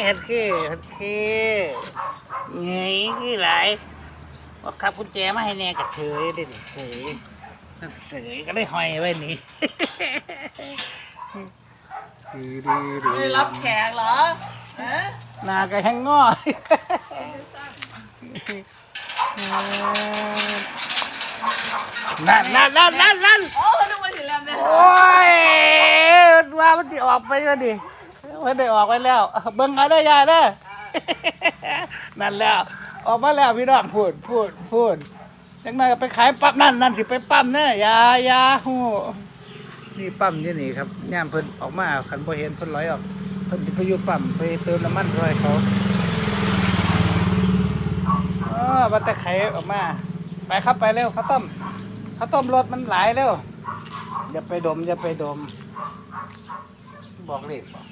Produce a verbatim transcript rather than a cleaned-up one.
เฮ็ดคือเฮ็ดคือไงคือหลายว่าขับกุญแจมาให้แน่กะเฉยเด้นี่เฉยเฉยก็เลยห้อยไว้นี่ ไม่ได้รับแขกเหรอฮะ หน้าก็แฮงงอนั่นนั่นนั่นนั่นนั่น โอ้นึกว่าสิแล้วแม่ โอ้ยว่ามันสิออกไปแล้วดิมันได้ออกไปแล้ว เบิ่งเอาได้อยาเด้อนั่นแล้ว ออกมาแล้วพี่น้องพูดพูดพูดจังหน่อยก็ไปขายปั๊มนั่นนั่นสิไปปั๊มเนี่ยอยาอยาฮู้นี่ปั๊มอยู่นี่ครับย่ามเพิ่นออกมาคันบ่เห็นเพิ่นลอยออกเพิ่นสิไปอยู่ปั๊มไปเติมน้ำมันช่วยเขาเออว่าแต่ไขออกมา ไปครับไปเร็วข้าวต้มข้าวต้มรถมันหลายเร็วอย่าไปดมอย่าไปดม บอกเลขบอก